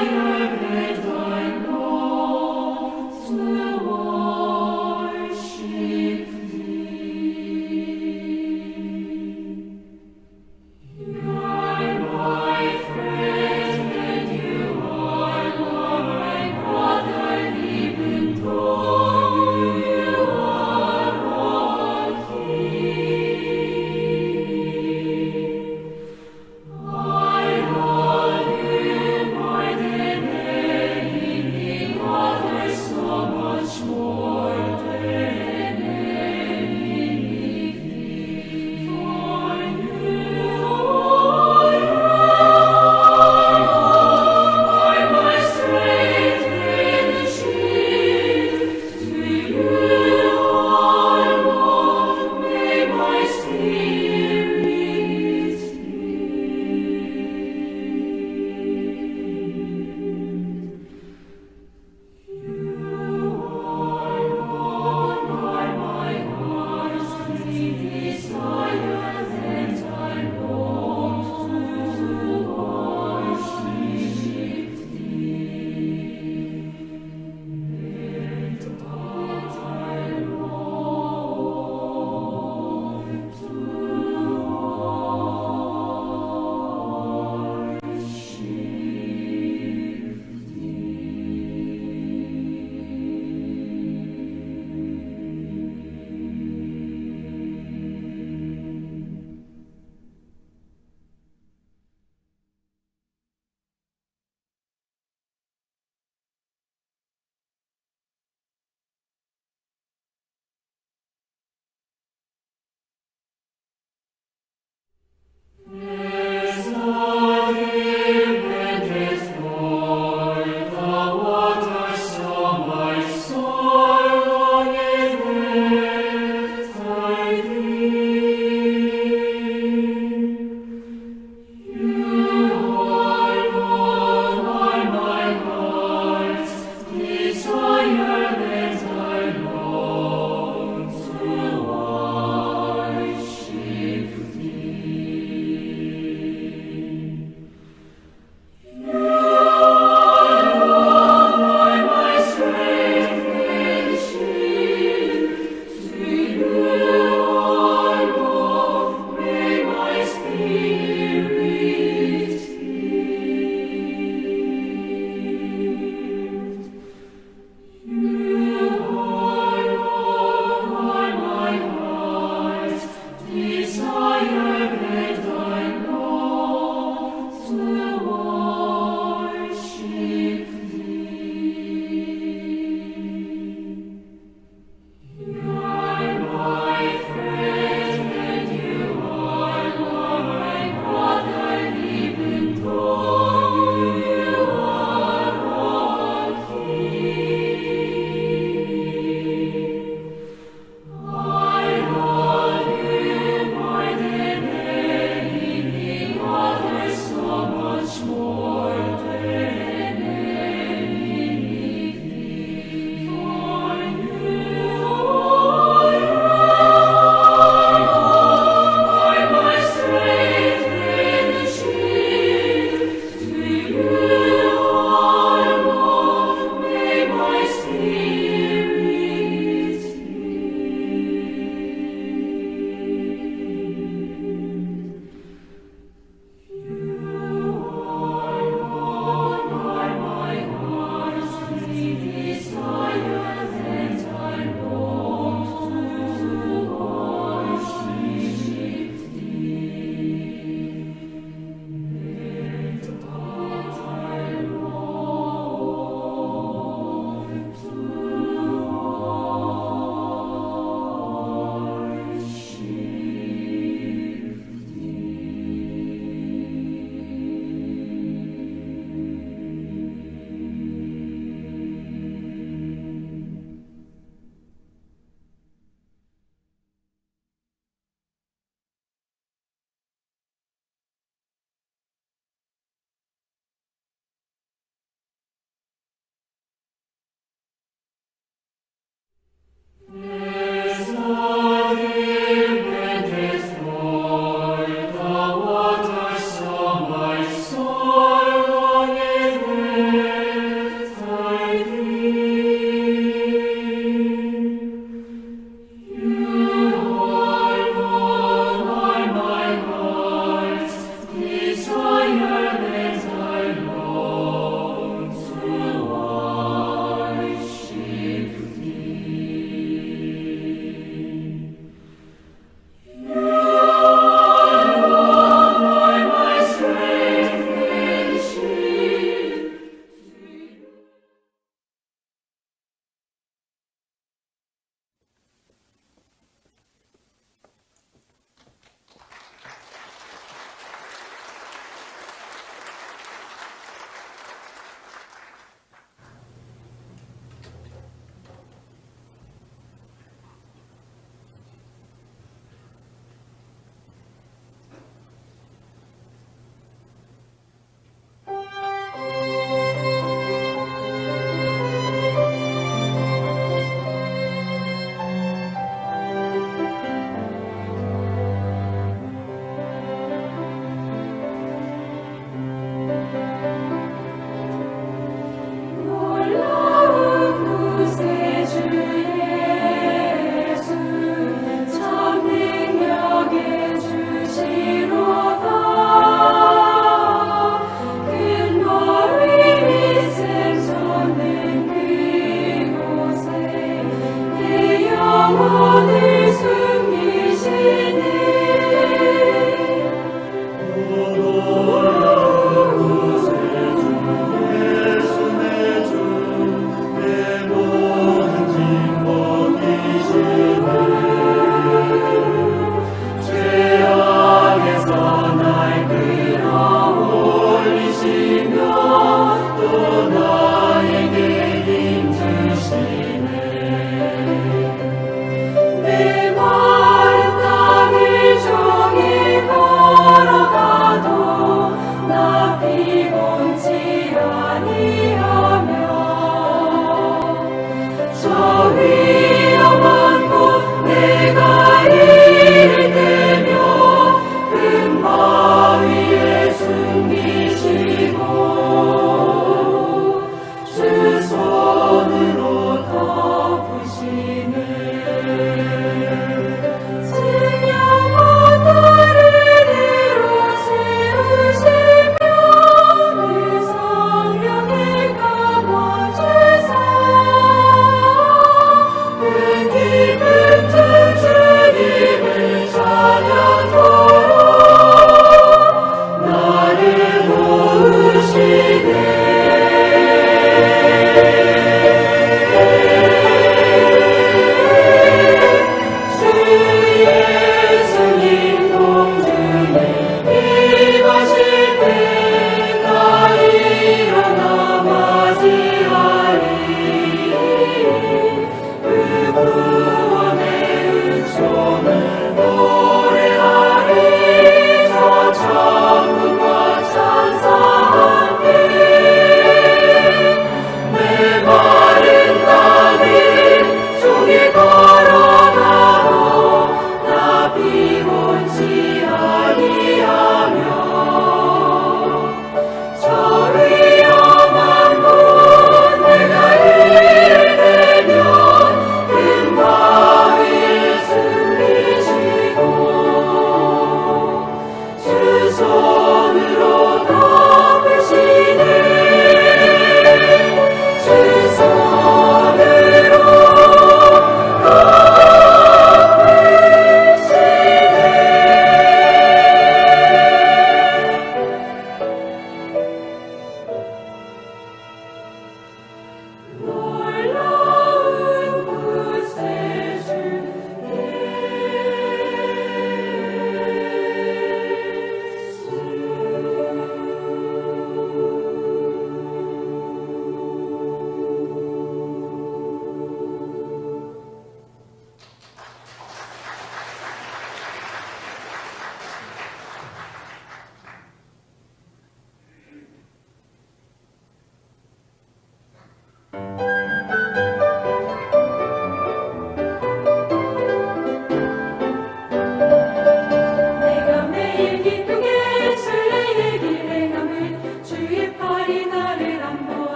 Higher and I long to worship Thee. You are my friend, and you are my brother, even though you are a king. I love you more than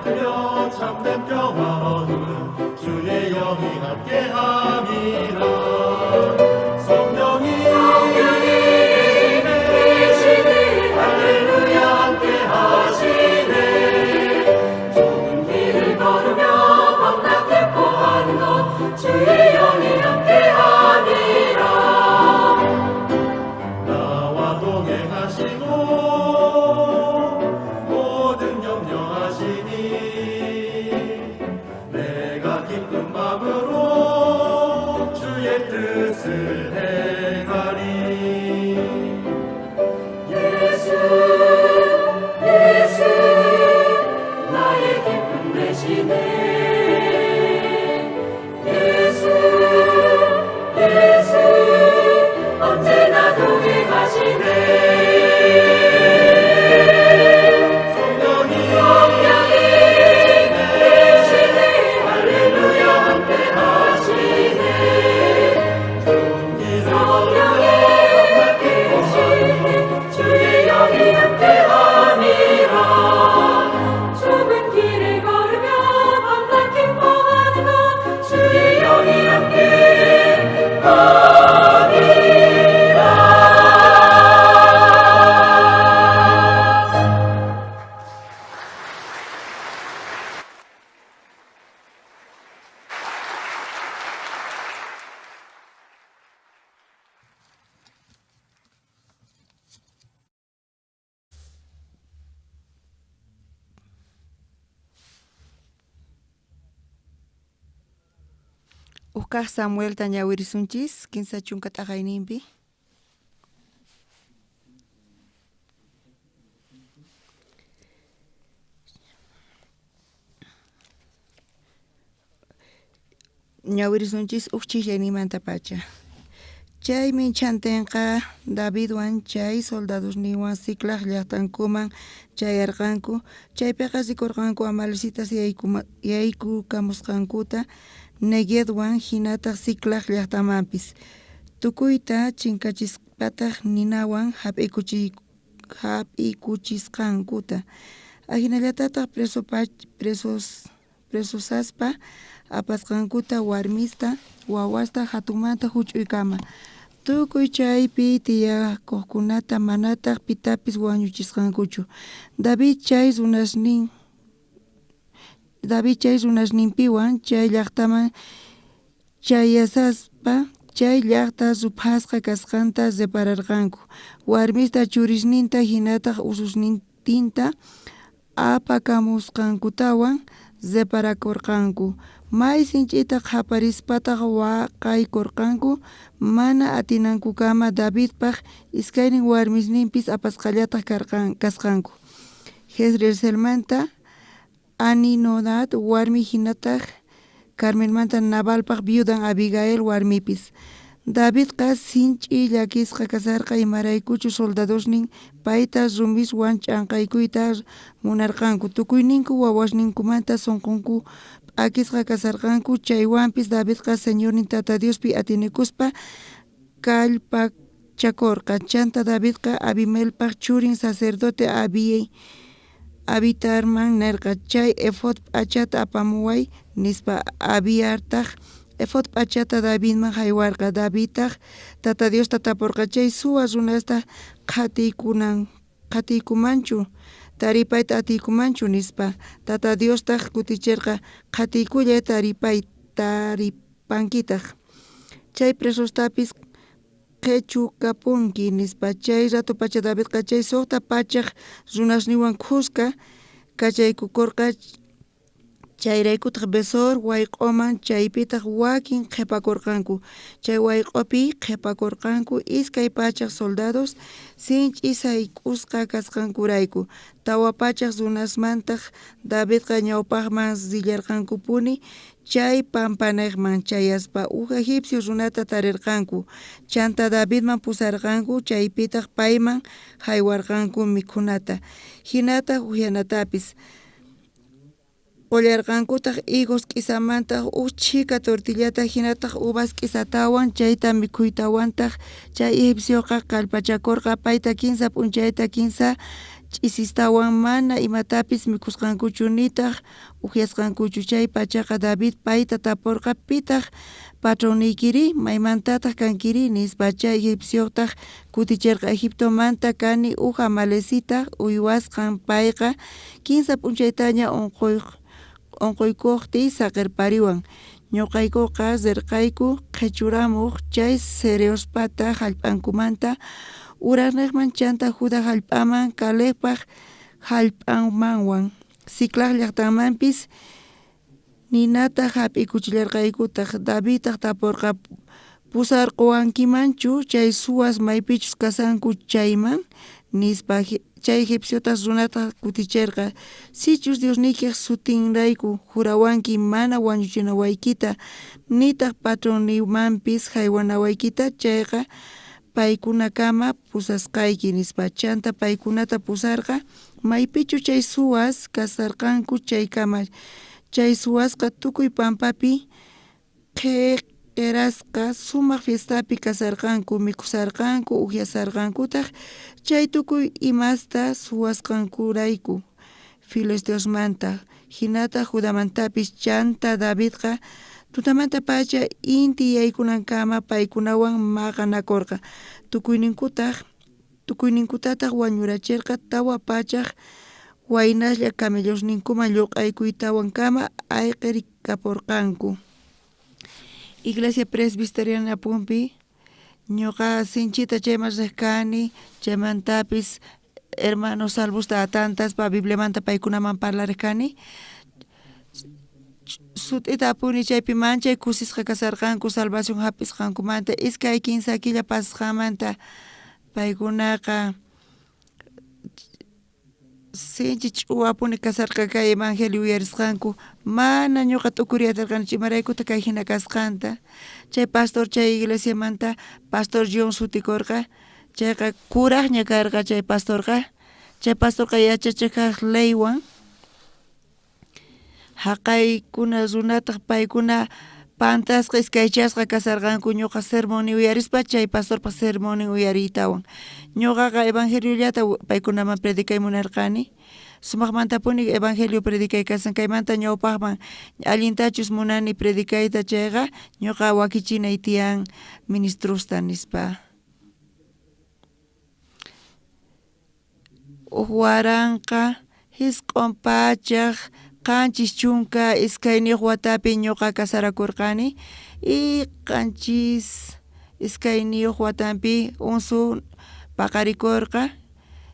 받들며 참된 평화 얻음은 주의 영이 함께함이라. 성령이 계시네. 할렐루야 함께하시네. 좁은 길을 걸으며 밤낮 기뻐하는 것 주의 영이 함께함이라. 나와 동행하시고 모든 염려하시니 내가 기쁜 마음으로 주의 뜻을 행하리. 예수 예수 나의 기쁨 되시네. 예수 예수 언제나 동행하시네. 성령이 성령이 계시네. 할렐루야 함께하시네. 좁은 길을 성령이 계시네. 주의 영이 함께함이라. 좁은 길을 걸으며 밤낮 기뻐하는 것 주의 영이 함께함이라. Uj Samuelta ñawirisunchis 30 t'aqayninpi. Ñawirisunchis uj ch'ijllayninmantapacha. Chay minchantenqa Davidwan chay soldadosninwan Siclag llajtankuman chayarqanku. Chaypiqa rikorqanku amalecitas yaykukamusqankuta Neguevwan jinataj Siclag llajtamanpis. Tukuyta chinkachispataj ninawan jap'ikuchisqankuta. Ajinallatataj presosaspa apasqankuta warmista, wawasta jatunmanta juch'uykama. Tukuy chaypi tiyakojkunata manataj pitapis wañuchisqankuchu. David chay runasninpiwan chay llajtaman chayasaspa chay llajta ruphasqa kasqanta repararqanku. Warmista churisninta jinataj ususnintinta apakamusqankutawan reparakorqanku. May sinch'ita qhaparispataj waqaykorqanku mana atinankukama. Davidpaj iskaynin warmisninpis apasqallataj kasqanku. Jezreelmanta Aninodad warmi jinataj Carmelmanta Nabalpaj viudan Abigail warmipis. Davidqa sinch'i llakisqa kasharqa imaraykuchus soldadosnin payta rumiswan ch'anqaykuyta munarqanku. Tukuyninku wawasninkumanta sonqonku p'akisqa kasharqanku. Chaywanpis Davidqa Señornin Tata Diospi atinikuspa kallpachakorqa. Chanta Davidqa Abimelpaj churin sacerdote Abiatarman nerqa: chay efod p'achata apamuway nispa. Abiatartaj efod p'achata Davidman jaywarqa. Davidtaj Tata Diosta taporqa: chay suwa runasta qhatiykumanchu, taripayta atiykumanchu nispa. Tata Diostaj kuticherqa: qhatiykullay, taripankitaj. Chay presostapis qhechukapunki nispa. Chay ratopacha Davidqa chay 600 runasninwan khuska kachaykukorqa. Chayraykutaj Besor wayq'oman, chaypitaj wakin qhepakorqanku. Chay wayq'opi qhepakorqanku 200 soldados sinch'i sayk'usqa kasqankurayku. 400 runasmantaj Davidqa ñawpajman rillarqankupuni. Chay pampanejman chayaspa uj egipcio runata tarerqanku. Chanta Davidman pusarqanku, chaypitaj payman jaywarqanku mikhunata, jinataj ujyanatapis. Qollarqankutaj higos k'isamanta uj chhika tortillata jinataj uvas k'isatawan. Chayta mikhuytawantaj chay egipcioqa kallpachakorqa. Payta 3 p'unchayta 3 Ch'isistawan mana imatapis mikhusqankuchu nitaj ujyasqankuchu. Chaypachaqa David payta taporqa: Pitaj patronniykiri? Maymantataj kankiri? Nispa. Chay egipciotaj kuticherqa: Egiptomanta kani, uj amalecita uywasqan. Payqa kinsa p'unchaytaña onqoykojtiy saqerpariwan. Ñoqaykoqa rerqayku qhechuramoj chay cereospata jallp'ankumanta urajnejman, chanta Judá jallp'aman, Calebpaj jallp'anmanwan, Siclag llajtanmanpis ninata jap'ikuchillarqaykutaj. Davidtaj taporqa: Pusarqowankimanchu chay suwas maypichus kashanku chayman? Nispa. Chay egipciotaj runata kuticherqa: Sichus Diosniykej sutinrayku jurawanki mana wañuchinawaykita, nitaj patronniymanpis jaywanawaykita chayqa, paykunakama pusasqayki, nispa. Chanta paykunata pusarqa maypichus chay suwas kasharqanku chaykama. Chay suwasqa tukuy pampapi qheqerasqa sumaj fiestapi kasharqanku, mikhusharqanku, ujyasharqankutaj chay tukuy imasta suwasqankurayku filisteosmanta, jinataj Judamantapis. Chanta Davidqa tutamantapacha inti yaykunankama paykunawan maqanakorqa, tukuyninkutataj wañuracherqa. 400 waynaslla camellosninkuman lloq'aykuytawankama ayqerikaporqanku. Iglesia Presbiteriana Pumpi ñoqa sinchita chayman rej kani, chaymantapis hermano salvosta atantaspa Bibliamanta paykunaman parlarej kani. Sut'itapuni chaypi manchay kusisqa kasharqanku salvación jap'isqankumanta. 2 3 killa pasasqanmanta paykunaqa sinchi ch'uwapuni kasharqa kay evangelio uyarisqanku. Mana ñoqa t'ukuriy aterqanichu imaraykutaj kay jina kasqanta. Chay pastor chay iglesiamanta pastor John sutikorqa, chayqa kurajña karqa chay pastorqa. Chay pastorqa yachachej kaj leywan. Jaqaykuna runataj paykuna pantasqa iskaychasqa kasharqanku ñoqa sermonniy uyarispa, chay pastorpa sermonnin uyariytawan. Ñoqaqa evangeliollata paykunaman predicay munarqani. Sumajmantapuni evangelio predicay kashan. Kaymanta ñawpajman allintachus munani predicayta chayqa, ñoqa wakichinay tiyan ministrosta, nispa. 1972 watapi ñoqa casarakorqani y 72 watampi unsu paqarikorqa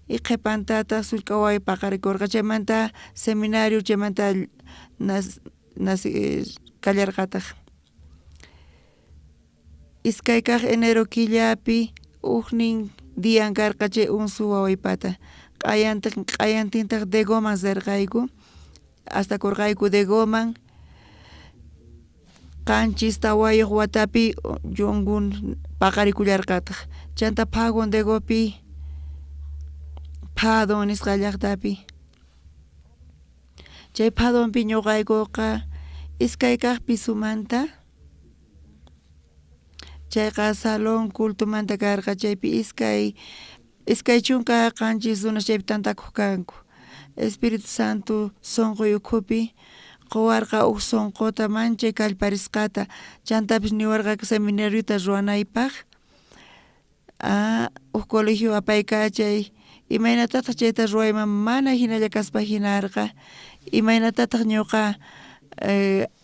y qhepantataj sullk'a waway paqarikorqa. Chaymanta seminario chaymanta kallarqataj. 2 kaj enero killapi ujnin dian karqa chay unsu wawaypata. Q'ayantintaj Degoman rerqayku, astakorqayku Degoman. 74 watapi Yongun paqarikullarqataj. Chanta Phagon Degopi, Phadon nisqa llajtapi. Chay Phadonpi ñoqaykoqa 2 kaj pisumanta, chayqa salón cultumanta karqa, chaypi 27 runas chaypi tantakoj kanku. Espíritu Santo sonqoy ukhupi qowarqa uj sonqota manchay kallparisqata, chantapis niwarqa seminariota ruwanaypaj, uj colegio apaykachay. Imaynatataj chayta ruwayman mana jinalla kaspa jinarqa, imaynatataj ñoqa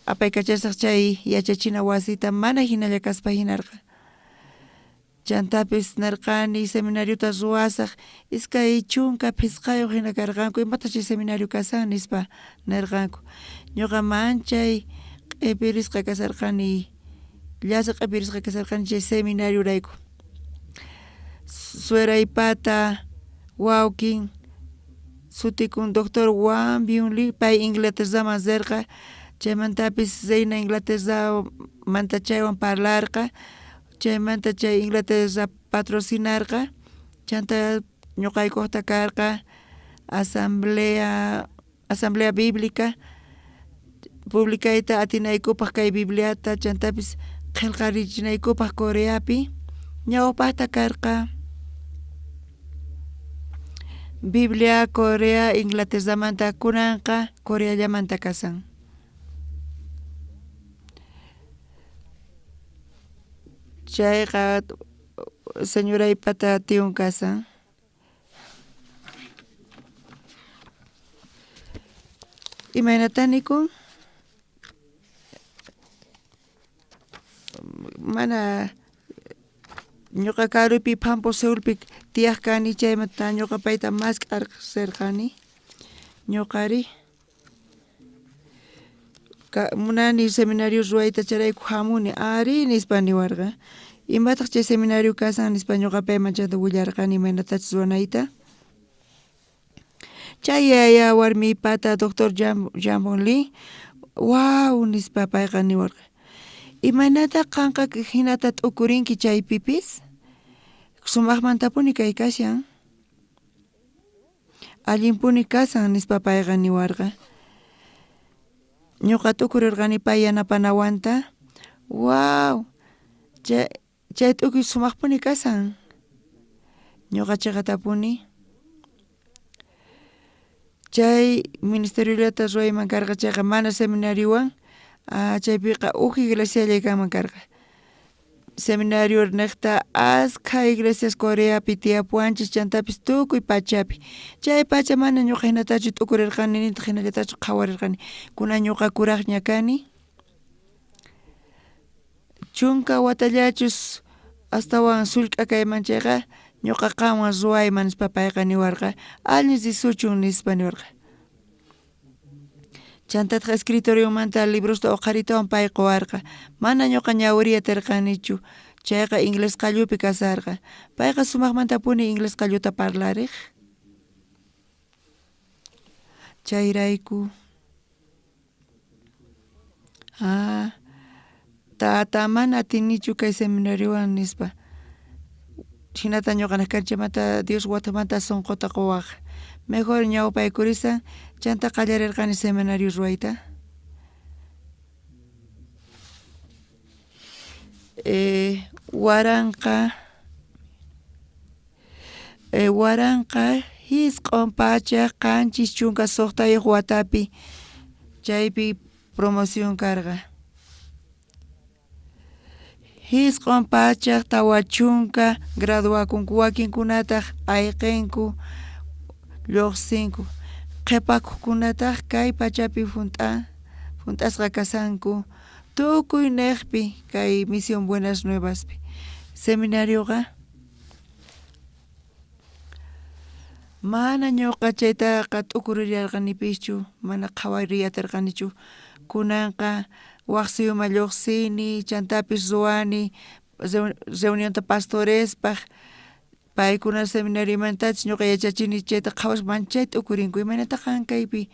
apaykachasaj chay yachachina wasita mana jinalla kaspa jinarqa. Chantapis nerqani seminariota ruwasaj. 25 jina karqanku, imataq chay seminario kasan nispa nerqanku. Ñoqa manchay q'epirisqa kasharqani, llasa q'epirisqa kasharqani chay seminariorayku. Sueraypata wawkin sutikun doctor Juan Byungli, pay Inglaterraman rerqa, chaymantapis reina Inglaterramanta chaywan parlarqa, chaymanta chay Inglaterra patrocinarqa. Chanta ñoqaykojta karqa asamblea bíblica publicayta atinaykupaj kay Bibliata, chantapis qhelqarichinaykupaj Coreapi. Ñawpajta karqa Biblia Corea Inglaterramanta kunanqa Coreallamanta kashan. Chayqa señoraypata tiyun kashan. Imaynatá nikun? Mana ñuqa karupi Pampo Seulpi tiyaq kani chaymanta ñuqa payta mask'ar rirqani. Ñuqari munani seminario ruwayta chayrayku hamuni ari nispa niwarqa. Imataq chay seminario kasan nispa ñuqa payman chayta willarqani imaynatachus ruwanayta. Chay yaya warmiypata doctor Jambon Lee waw nispa payqa niwarqa. Imaynata qanqa hinata t'ukurinki chaypipis? Sumaqmantapuni kay kashan. Allinpuni kashan nispa payqa niwarqa. Ñuqa t'ukurirqani pay yanapanawanta. Waw chay t'ukuy sumaqpuni kashan. Ñuqa chiqatapuni. Chay ministeriolata ruwayman karqa chayqa mana seminariowan chaypiqa uj iglesiallay kanman karqa. Seminario niqta askha iglesias Coreapi tiyapuwanchis chantapis tukuy pachapi. Chay pacha mana ñuqa hinatachu t'ukurirqani nitaq hinallatachu qhawarirqani. Kunan ñuqa kuraqña kani. 10 watallachus astawan sullk'a kayman chayqa ñuqa qanwan ruwayman nispa payqa niwarqa. Allin risuchun nispa niwarqa. Chantataq escritoriomanta librosta uqharitawan pay quwarqa. Mana ñuqa ñawiriy atirqanichu. Chayqa inglés qallupi kasarqa. Payqa sumaqmantapuni inglés qalluta parlariq. Chayrayku tata mana atinichu kay seminariowan nispa. Hinata ñuqa kanchaymanta Dios watamanta sunquta quwaq. Mejor ñawpaykurisa chanta qallarirqani seminario ruwayta. 1976 watapi chaypi promoción karqa. 940 graduakunku wakinkunataq ayqinku lluqsinku. Qhipakuqkunataq kay pachapi hunt'asqa kashanku tukuy niqpi kay Misión Buenas Nuevaspi. Seminarioqa mana ñuqa chaytaqa t'ukurirqanipischu, mana qhawariy atirqanichu. Kunanqa waq suyuman lluqsini chantapis ruwani reunionta pastorespaq paykuna seminariomantachus ñuqa yachachini chayta qhawaspa manchay t'ukurinku imaynataq qan kaypi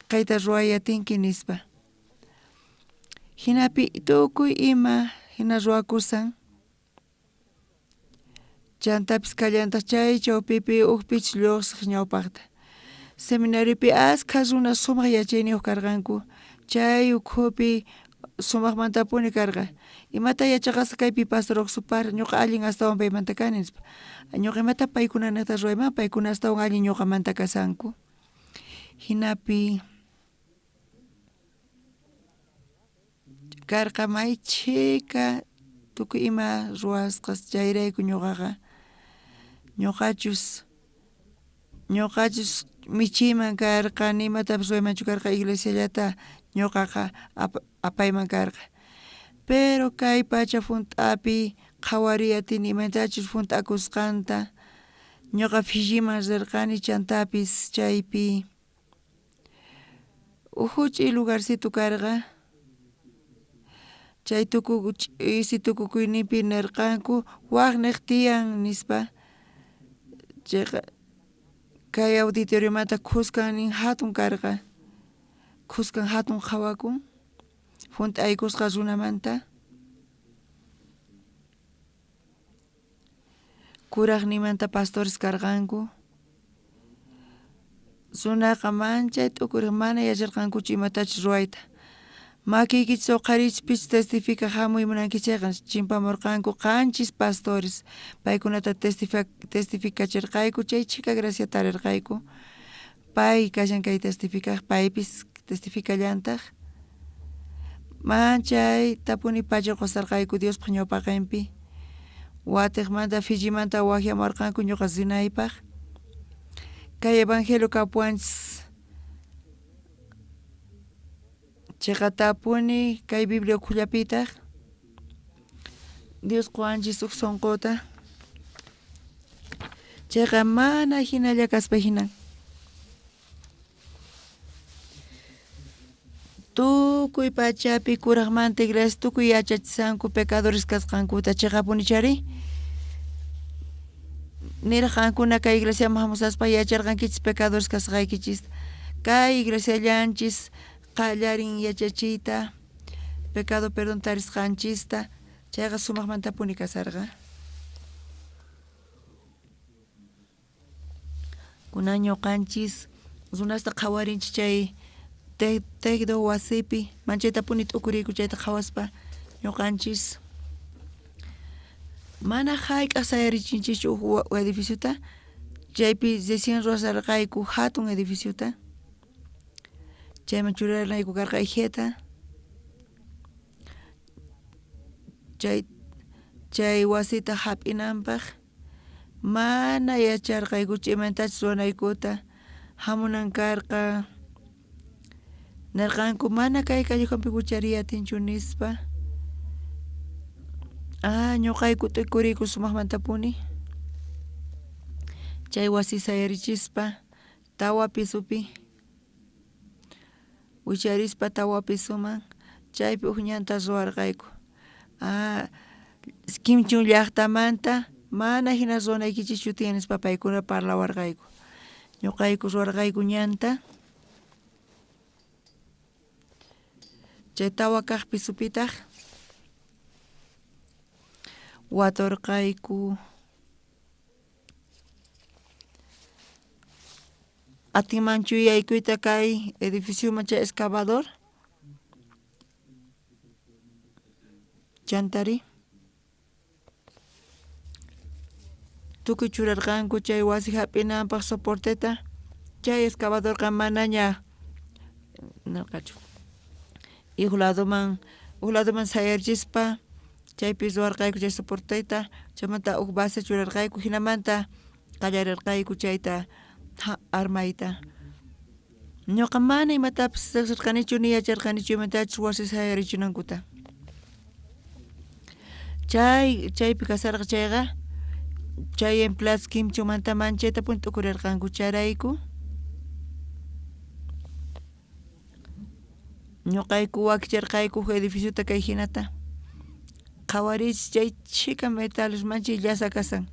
kayta ruway atinki nispa. Hinapi tukuy ima hina ruwakusan. Chantapis kallantaq chay chawpipi ukpich lluqsiq ñawpaqta. Seminariopi askha runas sumaq yachayniyuq karqanku. Chay ukhupi sumaqmantapuni karqa. Imata yachaqasqa kaypi pastor Oxupar ñuqa allin astawan paymanta kani nispa. Ñuqa imata paykuna niqta ruwayman paykuna astawan allin ñuqamanta kashanku. Hinapi karqa may chhika tukuy ima ruwasqas chayrayku ñuqaqa ñuqachus michiyman karqa nimatapis ruwaymanchu karqa iglesiallata ñuqaqa apayman karqa. Pero kay pacha hunt'api qhawariy atini imaynatachus hunt'akusqanta ñuqa Fijiman rirqani chantapis chaypi uj huch'uy lugarcito karqa. Chay ch'isi tukukuyninpi nirqanku waq niq tiyan nispa. Chayqa kay auditoriomanta khuskannin hatun karqa. Khuskan hatun qhawakun hunt'aykusqa runamanta. Kuraqninmanta pastores karqanku. Runaqa manchay t'ukuriq mana yacharqankuchu imatachus ruwayta. Makiykichis uqhariychis pichus testificaj jamuy munankichis chayqa, chimpamorqanku 7 pastores, paykunata testificacherqayku, chay chhika gracia tarerqayku. Pay kashan kay testificaj, paypis testificallantaj. Manchaytapuni pacha qosarqayku Diospaj ñawpaqenpi. Watejmanta Fijimanta wajyamorqanku ñoqa rinaypaj. Kay evangelio kapuwanchis cheqatapuni kay Biblia ukhullapitaj. Dios qowanchis uj sonqota. Chayqa mana jinalla kaspa jinan. Tukuy pachapi kurajmanta iglesia tukuy yachachisanku pecadores kasqankuta, cheqapuni chari? Niraj qankuna kay iglesiaman jamusaspa yacharqankichis pecadores kasqaykichista. Kay iglesiallanchis qallarin yachachiyta pecado perdón tarisqanchista, chayqa sumajmantapuni kasarqa. Kunan ñuqanchis runasta qhawarinchis chay tejdo wasipi, manchaytapuni t'ukuriyku chayta qhawaspa ñuqanchis mana jayk'aj sayarichinchischu uj edificiota, chaypi recién ruwasharqayku jatun edificiota, chayman churarayku karqa ijeta, chay wasita jap'inanpaj mana yacharqaykuchu imatachus ruwanaykuta, jamunan karqa, nerqanku mana kay callejonpi wichariy atinchu nispa. Ah, ñuqayku t'ukuriyku sumajmantapuni chay wasi sayarichispa 4 pisopi wicharispa 4 pisoman chaypi uj ñanta ruwarqayku. Ah, Kimchun llajtamanta mana jina ruwanaykichischu tiyan nispa paykuna parlawarqayku. Ñuqayku ruwarqayku ñanta chay 4 kaj pisopitaj watorqayku. Atinmanchu yaykuyta kay edificioman chay excavador? Chantari tukuy churarqanku chay wasi jap'inanpaj soporteta, chay excavadorqa manaña nerqachu. Uj ladoman sayarichispa chaypi ruwarqayku chay soporteta, chaymanta uj base churarqayku, jinamanta qallarerqayku chayta armayta. Ñuqa mana imatapis riqsirqanichu ni yacharqanichu imatachus wasi sayarichinankuta. Chaypi kasarqa chayqa chay empleados Kimchumanta manchaytapuni t'ukurerqanku chayrayku. Ñuqayku wakicharqayku uj edificiota kay jinata. Qhawariychis chay chhika metales manchay llasa kasan.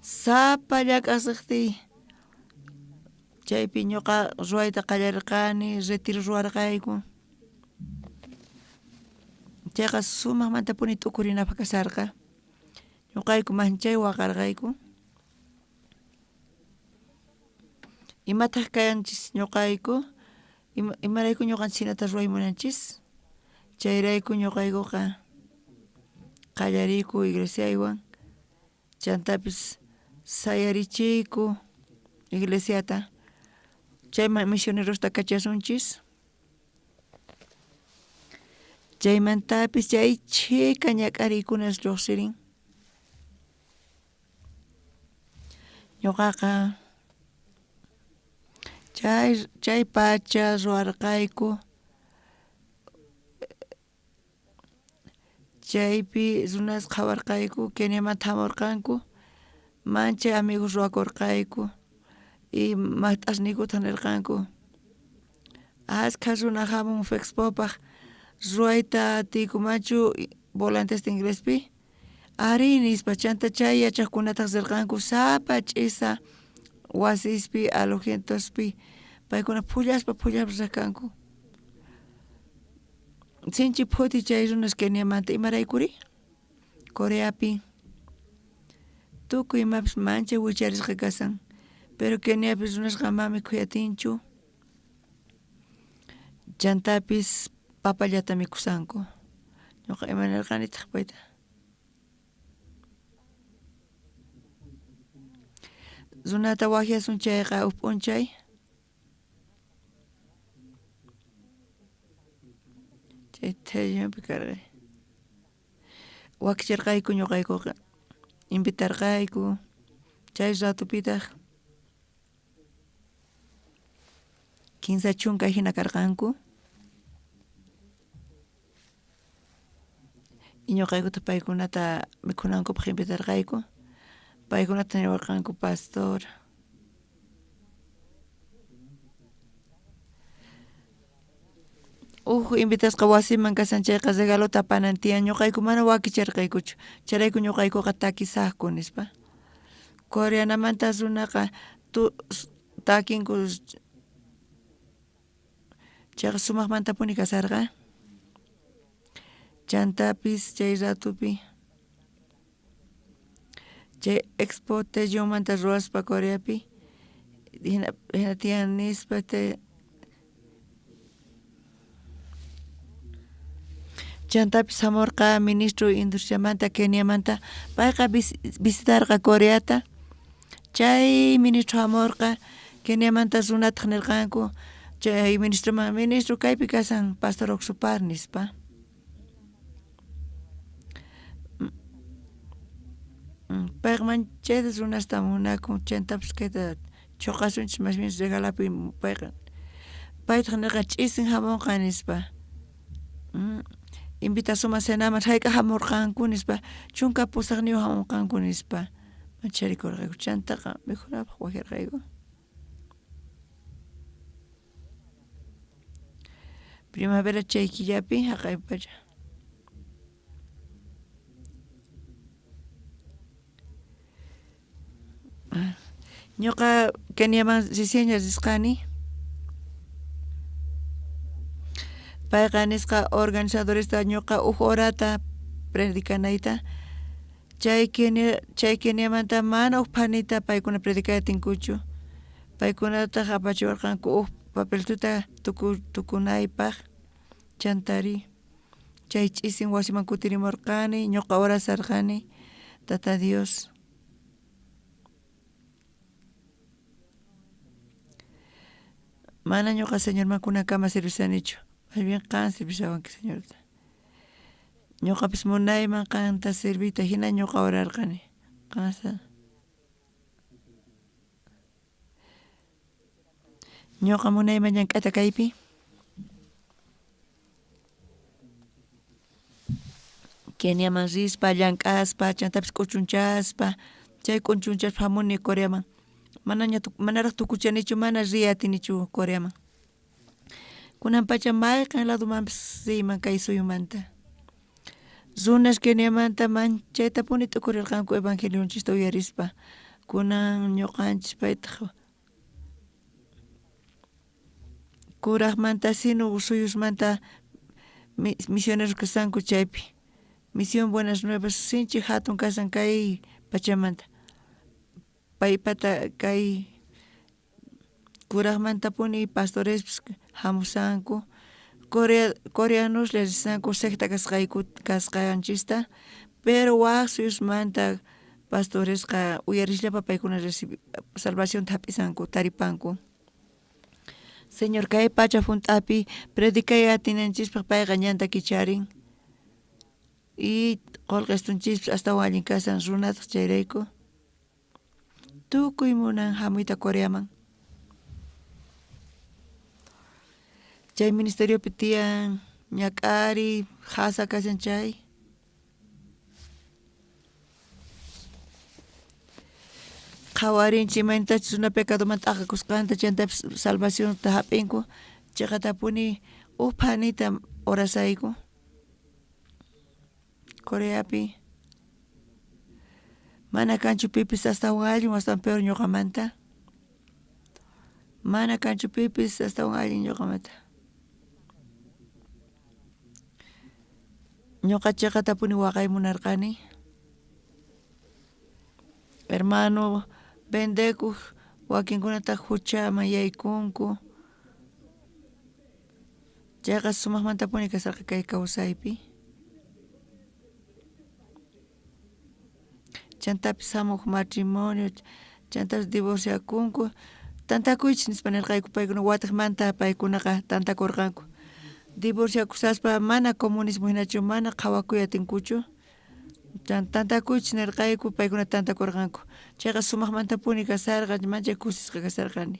Sapa llak'asqtiy chaypi ñuqa ruwayta qallarqani, retiro ruwarqayku. Chayqa sumajmantapuni t'ukurinapaj kasarqa. Ñuqayku manchay waqarqayku. Imataj kanchis ñuqayku? Imarayku ñuqanchis jinata ruway munanchis? Chayrayku ñuqaykuqa qallariyku iglesiaywan, chantapis sayarichiyku iglesiata, chayman misionerosta kachasunchis. Chaymantapis chay chhika ñak'ariykunas lluqsirin. Ñuqaqa chay pacha ruwarqayku chaypi runas qhawarqayku, Keniamanta jamurqanku, manchay amigos ruwakurqayku y maqt'asniykutaj nirqanku askha runa jamun Fexpopaj ruwayta atiykumanchu volantesta inglespi? Ari nispa, chanta chay yachaqkunataj rirqanku sapa ch'isa wasispi alojientospi paykuna phullaspa phullaspa riq kanku. Sinchi phuti chay runas Keniamanta, imaraykuri? Coreapi tukuy imapis manchay wicharisqa kasan, pero Keniapi runasqa mana mikhuy atinchu. Chantapis papallata mikusanku. Ñuqa imanirqanitaq payta? Runata waqyasun chayqa huk p'unchay. Chay Taeyongpi karqa. Wakichirqayku ñuqaykuqa invitarqayku chay ratupitaq 30 hina karqanku. Y ñuqaykutaq paykunata mikhunankupaq invitarqayku. Paykunata niwarqanku pastor. Uj invitasqa wasiman kashan chayqa regalota apanan tiyan ñuqayku mana wakichirqaykuchu chayrayku ñuqaykuqa takisaqku nispa. Coreanamanta runaqa takinku chayqa sumaqmantapuni kasarqa. Chantapis chay ratupi chay expo Taeyongmanta ruwaspa Coreapi hina tiyan nispa Chantapis hamurqa ministro industriamanta Keniamanta payqa visitarqa Coreata chay ministro hamurqa Keniamanta runataq nirqanku chay ministroman ministro kaypi kashan pastor Oxupar nispa. Payqa manchayta runasta munakun chantapis kayta chhuqasunchis mas bien regalapuy payqa paytaq nirqa ch'isin hamunqa nispa. Invitasuman cenaman hayk'aq hamurqanku nispa 18 hamunqanku nispa mancharikurqayku chantaqa mikhunapaq waqyarqayku. Primavera chay killapi haqay pacha. Ñuqa Keniaman recienña risqani. Payqa nisqa organizadoresta ñuqa huk horata predicanayta chay Kenia chay Keniamanta mana huk phanita paykuna predicaytinkuchu paykunataq apachiwarqanku huk papeltuta tukunaypaq chantari chay ch'isin wasiman kutirimurqani ñuqa orasarqani Tata Dios mana ñuqa Señorman kunankama servishanichu más bien qan servishawanki Señorta ñuqapis munayman qanta serviyta hina ñuqa orarqani qansa ñuqa munayman llank'ayta kaypi Keniaman rispa llank'aspa chantapis k'uchunchaspa chay k'uchunchaspa hamuni Coreaman manaña manaraq tukuchanichu mana riy atinichu Coreaman kunan pacha mayqen ladomanpis riyman kay suyumanta runas Keniamanta manchaytapuni t'ukurirqanku evangelionchista uyarispa kunan ñuqanchis paytaq kuraqmanta sino suyusmanta misioneros kashanku chaypi Misión Buenas Nuevas sinchi hatun kashan kay pachamanta paypata kay kuraqmantapuni pastorespis hamushanku coreanoslla rishanku secta kasqanchista pero wak suyusmanta pastoresqa uyarisllapa paykuna salvacionta hap'isanku taripanku. Señor kay pacha hunt'api predicay atinanchispaq payqa ñanta kicharin y qolqestunchispis astawan allin kashan runataq chayrayku tukuy munan hamuyta Coreaman. Chay ministeriopi tiyan ñak'ariy qhasa kashan chay. Qhawarinchik imaynatachus runa pecadomanta t'aqakusqanta chantapis salvacionta hap'inku chayqatapuni huk phanita orasayku Coreapi mana kanchu pipis astawan allin astawan peor ñuqamanta mana kanchu pipis astawan allin ñuqamanta ñuqa chayqatapuni waqay munarqani hermano vendekuq wakinkunataq huchaman yaykunku. Chayqa sumajmantapuni kasarqa kay kawsaypi. Chantapis jamuj matrimonio, chantapis divorciakunku, tantakuychis nispa nerqayku paykuna watejmanta paykunaqa tantakorqanku. Divorciakusaspa mana comunismo jinachu mana qhawakuy atinkuchu. Tantakuychis nerqayku paykuna tantakorqanku. Chayqa sumajmantapuni kasarqa, manchay kusisqa kasarqani.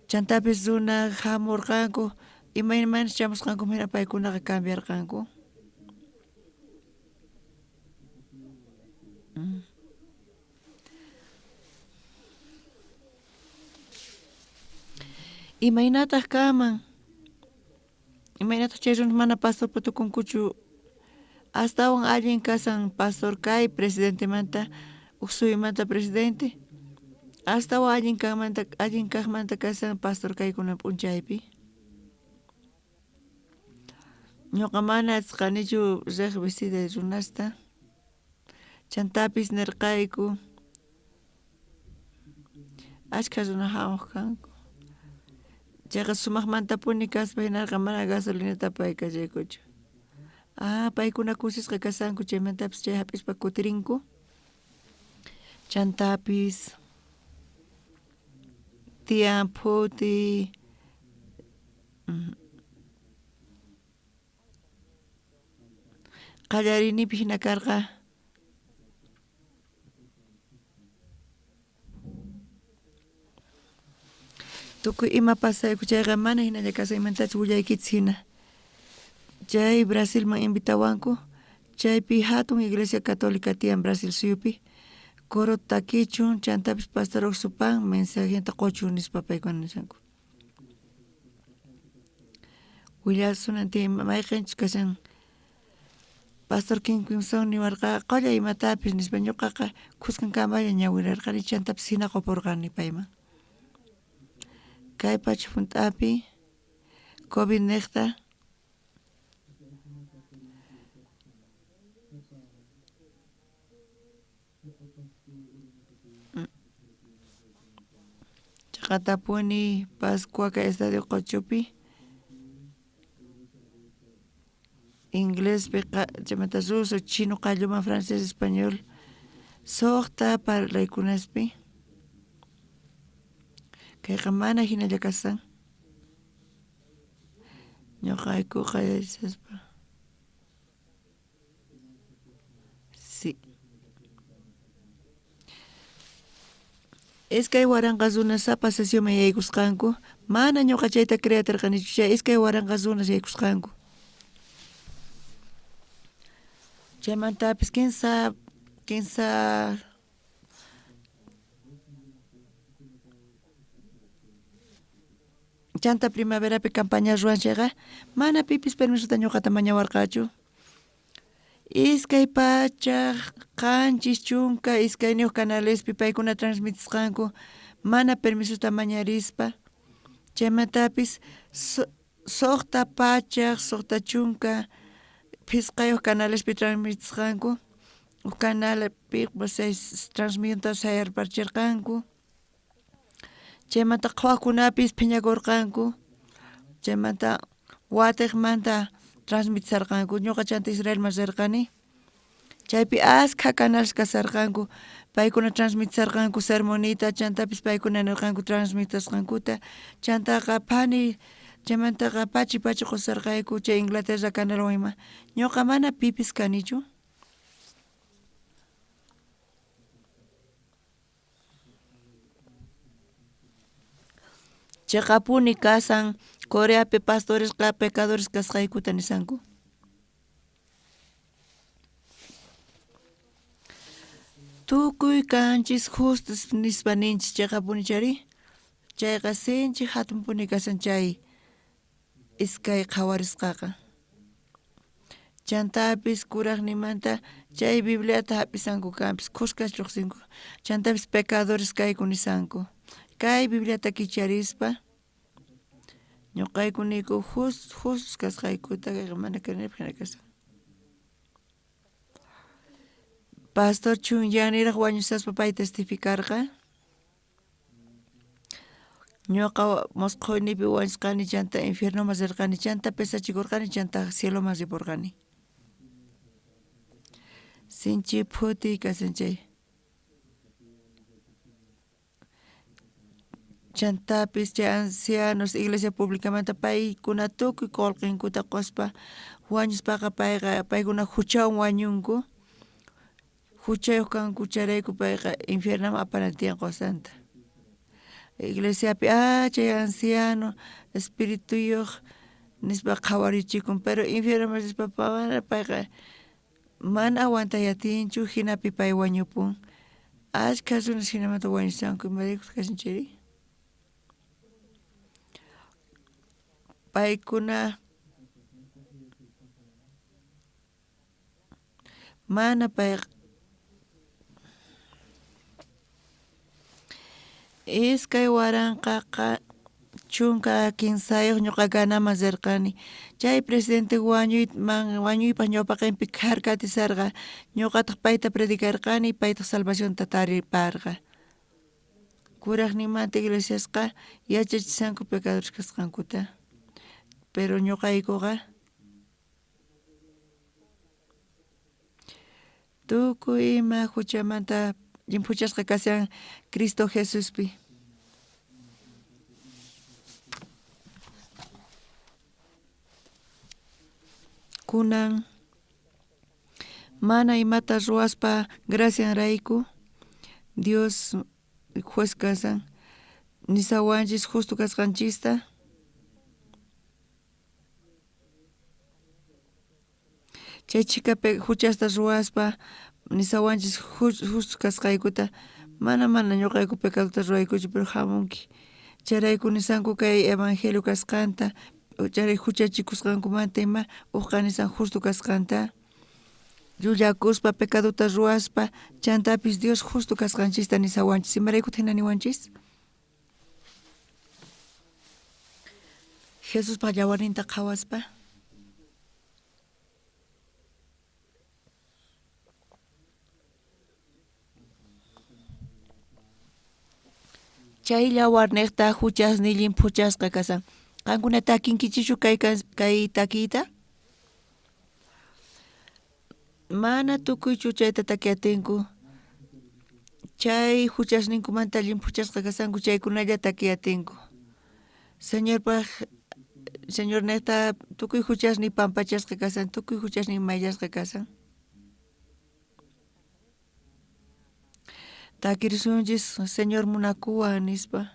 Chantapis runa jamurqanku, imaymanachus chamusqankuman jina paykunaqa cambiarqanku. Imaynataj kanman? Imaynataj chay runas mana pastorpa tukunkuchu? Astawan allin kasan pastor kay presidentemanta, uj suyumanta presidente. Astawan allin kanmanta, allin kajmanta kasan pastor kay kunan p'unchaypi. Ñoqa mana atisqanichu rej visita runasta. Chantapis nerqayku ashkha runa jamoj kanku. Chayqa sumajmantapuni kaspa jinarqa mana gasolinata apaykachaykuchu. Ah, paykuna kusisqa kashanku chaymantapis chay jap'ispa kutirinku. Chantapis tiyan phuti qallariyninpi jina karqa. Tukuy ima pasayku chayqa mana jinalla kasqaymantachus willaykichis jina. Chay Brasilman invitawanku, chaypi jatun iglesia católica tiyan Brasil suyupi, coro takichun chantapis pastor Oxupan mensajenta qochun nispa paykuna nishanku. Willasunan tiyan mayqenchus kashan Pastor Kinkinson niwarqa qollay imatapis nispa, ñoqaqa khuskan kamalla ñawirarqani chantapis jina qopurqani payman. Kay pacha junt'api COVID nejta chaqatapuni Pascua kay Estadio Qochupi inglespi chaymanta ruso, chino qalluman, francés, español suqta parlaykunaspi. Kayqa mana jinalla kasan. Ñoqaykuqa yachaspa. Sí. 2000 runas sapa sesionman yaykusqanku, mana ñoqa chayta creatirqanichu, chay 2000 runas yaykusqanku. Chaymantapis kinsa chanta primaverapi campaña ruwan chayqa mana pipis permisota ñoqata mañawarqachu. 272 canalespi paykuna transmitisqanku mana permisota mañarispa. Chaymantapis 665 canalespi transmitisqanku, uj canalpi transmisionta sayarparcherqanku. Chaymanta qhawajkunapis phiñakorqanku, chaymanta watejmanta transmitisarqanku. Ñoqa chanta Israelman rerqani, chaypi askha canales kasarqanku, paykuna transmitisarqanku sermonita, chantapis paykuna nerqanku transmitisqankuta, chantaqa phani, chaymantaqa pachi pachi qosarqayku chay Inglaterra canalwan ima. Ñoqa mana pipis kanichu. Cheqapuni kasan Coreapi pastoresqa pecadores kasqaykuta nisanku. Tukuy kanchis justos nispa ninchis cheqapuni chari. Chayqa sinchi hatunpuni kasan chay iskay qhawarisqaqa. Chantapis kurajnimanta chay Bibliata hap'isanku kanpis khuskas lluqsinku. Chantapis pecadores kayku nisanku. Kay Bibliata kicharispa ñoqayku niyku justos kasqaykuta, kayqa mana creerpaj jina kasan. Pastor Chunyaniraj wañusaspa pay testificarqa. Ñuqa mosqhoyniypi wañusqani chanta infiernoman rirqani chanta pesachikurqani chanta cieloman ripurqani. Sinchi phutiy kasan chay. Chantapis chay ancianos iglesia publicamanta paykuna tukuy qullqinkuta quspa wañuspaqa payqa paykuna huchawan wañunku huchayuq kanku chayrayku payqa infiernoman apanan tiyan qusanta. Iglesiapi chay anciano espirituyuq nispa qhawarichikun pero infiernoman rispa payqa mana aguantay atinchu jinapi pay wañupun. Ashkha runas jinamanta wañushanku imaraykutaq kashan chayri. Paykuna mana payqa 2013 ñuqa Ghanaman rirqani chay presidente wañuypaq ñawpaqinpi kharkatisarqa ñuqataq payta predicarqani paytaq salvacionta tariparqa. Kuraqninmanta iglesiasqa yachachishanku pecadores kasqankuta pero ñuqaykuqa tukuy ima huchamanta llimphuchasqa kashan Cristo Jesuspi. Kunan mana imata ruwaspa gracianrayku Dios juez kasan nisawanchis justo kasqanchista. Chay chhikapi huchasta ruwaspa nisawanchis justo kasqaykuta mana ñuqayku pecadota ruwaykuchu pero hamunki. Chayrayku nisanku kay evangelio kasqanta chay huchachikusqankumanta ima uqqa nisan justo kasqanta. Llullakuspa pecadota ruwaspa chantapis Dios justo kasqanchista nisawanchis imaraykutaq hina niwanchis. Jesuspaq llawarninta qhawaspa. Chay llawarniqta huchasni llimphuchasqa kasan. Qankuna takinkichischu kay takiyta? Mana tukuychu chayta takiatinku. Chay huchasninkumanta llimphuchasqa kasanku chaykunalla takiatinku. Señorpaq Señorniqta tukuy huchasni pampachasqa kasan, tukuy huchasni mayllasqa kasan. Takirisunchis Señor munakuwan nispa.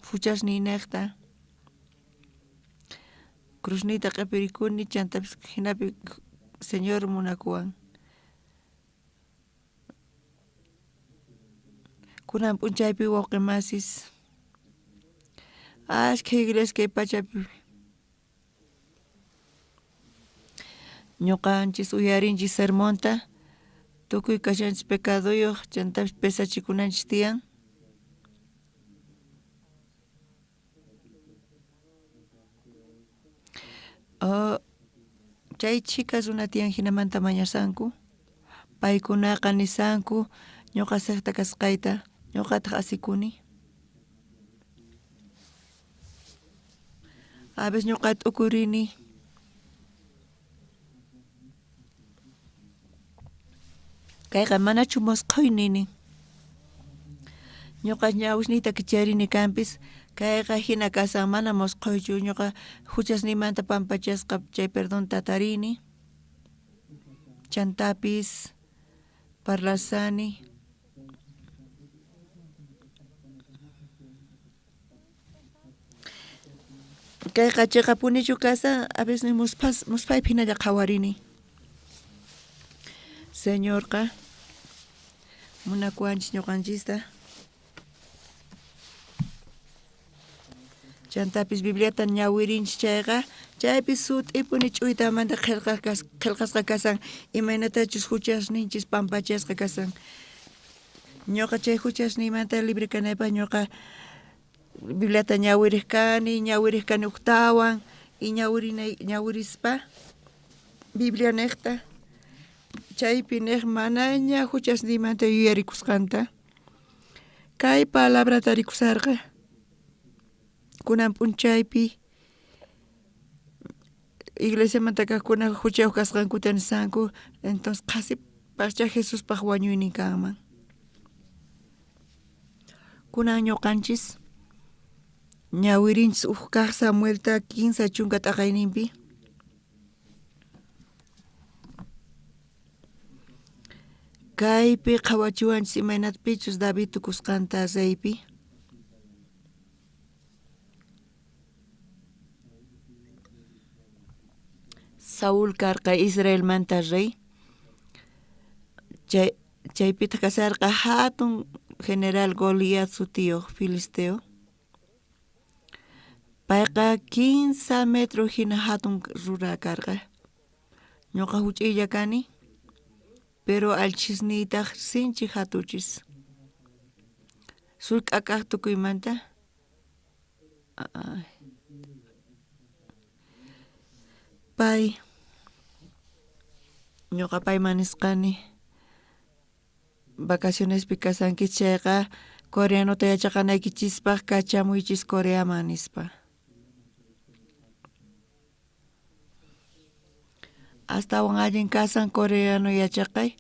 Huchasniyniqta. Cruzniyta q'ipirikuni chantapis jinapi Señor munakuwan. Kunan p'unchaypi wawqimasis ashkha iglesia kay pachapi ñuqanchis uyarinchis sermonta tukuy kashanchis pecaduyuq chantapis pesachikunanchis tiyan. Chay chhika runa tiyan jinamanta mañasanku paykunaqa nisanku ñuqa secta kasqayta ñuqataq asikuni. A veces ñuqa t'ukurini. Kayqa manachu mosqhoy nini. Ñuqa ñawisniyta kicharini kanpis kayqa hina kasan mana mosqhoychu ñuqa huchasniymanta pampachasqa chay perdonta tarini. Chantapis parlasani. Kayqa chiqapunichu kasan a veces musphaypi hinalla qhawarini. Señorqa munakuwanchis ñuqanchista. Chantapis Bibliata ñawirinchis chayqa chaypi sut'ipuni ch'uytamanta qillqasqa kasan imaynatachus huchasninchis pampachasqa kasan. Ñuqa chay huchasniymanta libre kanaypaq ñuqa Bibliata ñawiriq kani uktawan y ñawirispa Biblia niqta chaypi niq manaña huchasniymanta yuyarikusqanta. Kay palabrata rikusarqa kunan p'unchaypi iglesiamanta kajkuna juchayoj kasqankuta nisanku, entonces qhasipajchá Jesuspaj wañuynin kanman. Kunan ñuqanchis ñawirinchis uj kaj Samuelta 30 t'aqayninpi. Kaypi qhawachiwanchis imaynatpichus David tukusqanta reypi. Saúl karqa Israelmanta rey. Chaypitaq kasarqa hatun general Goliat sutiyuq filisteo. Payqa 15 metro hina hatun runa karqa. Ñuqa huch'iylla kani, pero allchhisniytaq sinchi hatuchis. Sullk'a kaq tukuymanta. Pay ñuqa payman nisqani vacacionespi kasanki chayqa coreanota yachaqanaykichispaq kachamuychis Coreaman nispa. Astawan allin kasan coreano yachaqay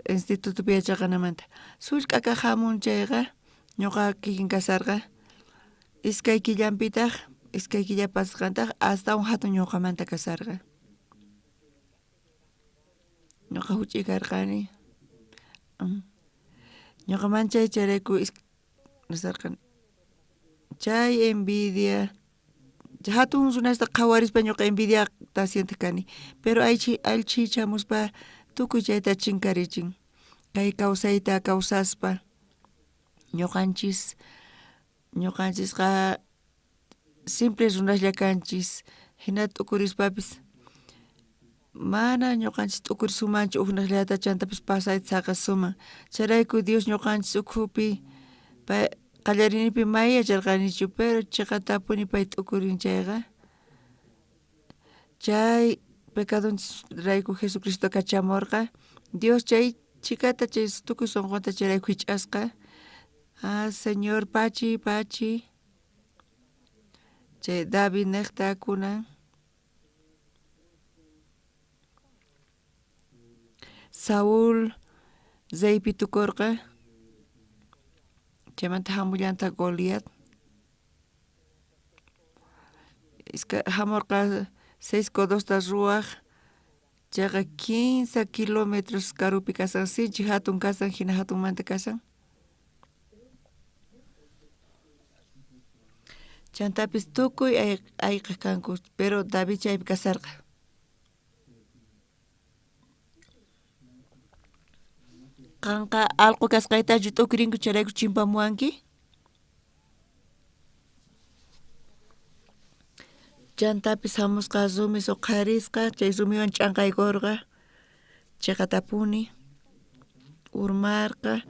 institutopi yachaqanamanta. Sullk'a kaq hamun chayqa ñuqa kikin kasarqa iskay killanpitaq iskay killa pasqantaq astawan hatun ñuqamanta kasarqa. Ñuqa huch'uy karqani. Ñuqa manchay chayrayku nisarqani. Chay envidia hatun runasta qhawarispa ñuqa envidiata sientej kani, pero allchhi chamuspa tukuy chayta chinkarichin. Kay kawsayta kawsaspa ñuqanchisqa simple runaslla kanchis hina t'ukurispapis mana ñuqanchis t'ukurisumanchu ujnaqllata chantapis pasayta saqasuman. Chayrayku Dios ñuqanchis ukhupi pay qallariyninpi may yacharqanichu, pero chiqatapuni pay t'ukurin chayqa chay pecadonchis-rayku Jesucristo kachamurqa. Dios chay chhikata chay tukuy sunqunta chayrayku hich'asqa. Ah, Señor pachi pachi chay David niqta kunan Saúl reypi tukurqa. Chaymanta hamullanta Goliat. Hamurqa 6 codosta ruwaq chayqa 15 kilómetros karupi kasan, sinchi hatun kasan, hina hatunmanta kasan. Chantapis tukuy ayqej kanku, pero David chaypi kasarqa. Qanqa allqu kasqaytachu t'ukurinku chayrayku chimpamuwanki? Chantapis hamusqa rumi suqharisqa, chay rumiwan ch'anqaykurqa, chiqatapuni urmarqa,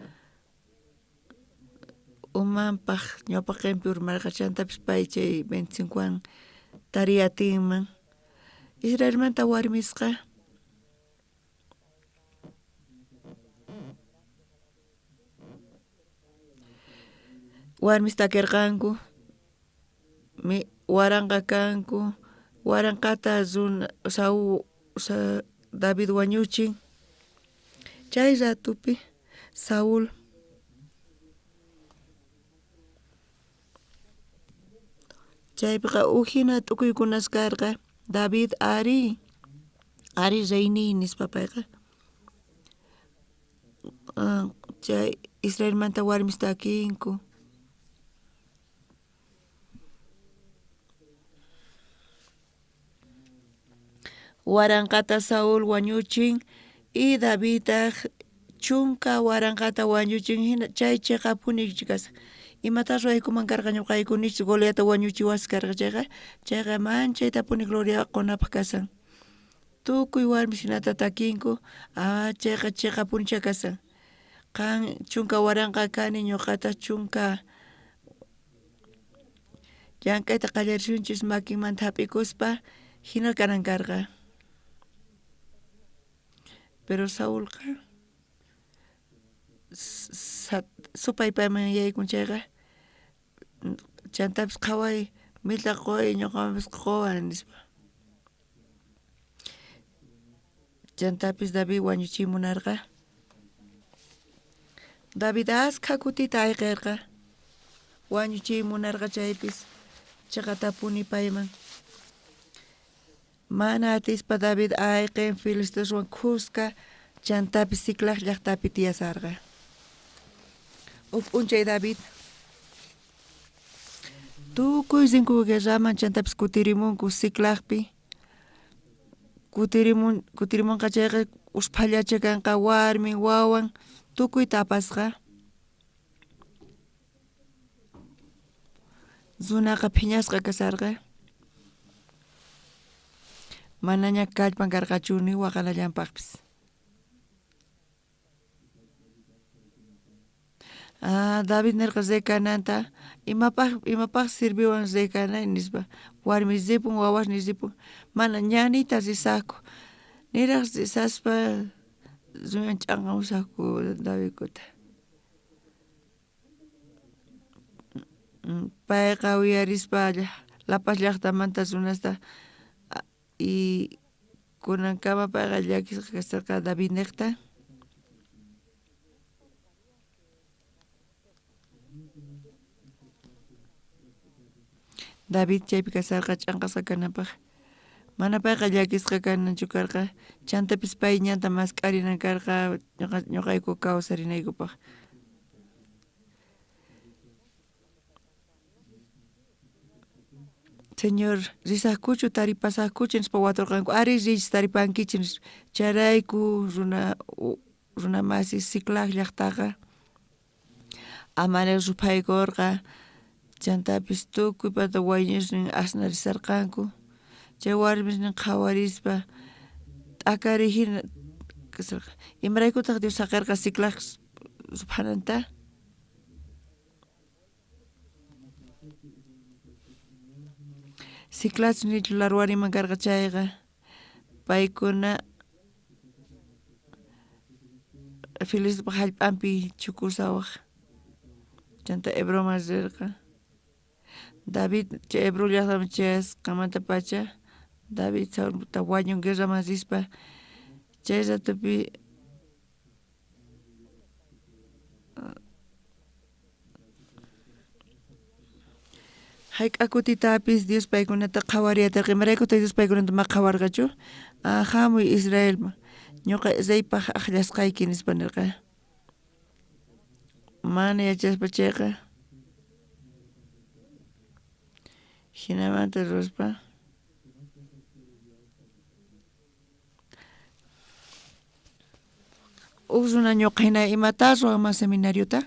umanpaq ñawpaqinpi urmarqa, chantapis pay chay 25wan tariy atinman. Israelmanta warmisqa warmis takirqanku, waranqa kanku, waranqata runa Saúl David wañuchin. Chay ratupi Saúl chaypiqa uj hina t'ukuykunas karqa. David ari ari reyniy nispa payqa. Chay Israelmanta warmis takinku. Waranqata Saúl wañuchin y Davidtaj 10 waranqata wañuchin hina chay chiqapuni kasqa. Imata ruwaykuman karqa ñuqayku nichus Goliatta wañuchiwas karqa chayqa, chayqa manchaytapuni gloria qunapaq kasan. Tukuy warmis hinata takinku, ah chayqa chiqapunicha kasan. Qan 10 waranqa kani ñuqataq 10 llank'ayta qallarisunchis makinmanta hap'ikuspa hina kanan karqa. Pero Saúlqa Supay payman yaykun chayqa chantapis qhaway milta quway ñuqamanpis quwan nispa. Chantapis David wañuchiy munarqa. David askha kutita ayqirqa wañuchiy munarqa chaypis chiqatapuni payman. Mana atispa David ayqin filisteoswan khuska chantapis Siclag llaqtapi tiyasarqa. Uj p'unchay David tukuy rinku guerraman chantapis kutirimunku Siclagpi kutirimunqa chayqa usphallacha kanqa warmin wawan tukuy tapasqa. Runaqa phiñasqa kasarqa. Manaña kallpan karqachu ni waqanallanpaqpis. David nerqa rey kananta, imapaj imapaj sirviwan rey kanay nispa, warmis ripun wawasniy ripun, mana ñanniyta risajku, niraj risaspa rumiwan ch'anqamusajku Davidkuta. Payqa uyarispa La Paz llajtamanta runasta y kunankama payqa llakisqa kasharqa Davidnejta. David chaypi kasharqa ch'anqasqa kananpaj. Mana payqa llakisqa kananchu karqa, chantapis pay ñanta mask'arinan karqa ñoqayku kawsarinaykupaj. Señor, risajkuchu taripasajkuchu nispa watorqanku, arí riychis taripankichis nispa. Chayrayku runa masi Siclag llajtaqa Amalec ruphaykorqa, chantapis tukuy pata wañusnin asnarisharqanku. Chay warmisnin qhawarispa t'akariy jina kasharqa. Imaraykutaj Dios saqerqa Siclag ruphananta? Siclachus nichu larwariman karqa chayqa, paykuna Filisteopaj jallp'anpi chukusawaj. Chantá Hebronman rerqa. David chay Hebrón llajtaman chayasqanmantapacha David Saulta wañun guerraman rispa chay ratopi Jayk'a kutitapis Dios paykunata qhawariyatarqa, imaraykutaq Dios paykunata ma qhawarqachu? Jamuy Israelman, ñuqa reypaj ajllasqayki, nispa nirqa. Mana yachaspa chayqa, jinamanta ruwaspa. Uj runa ñoqa jina imatá ruwanman seminariota?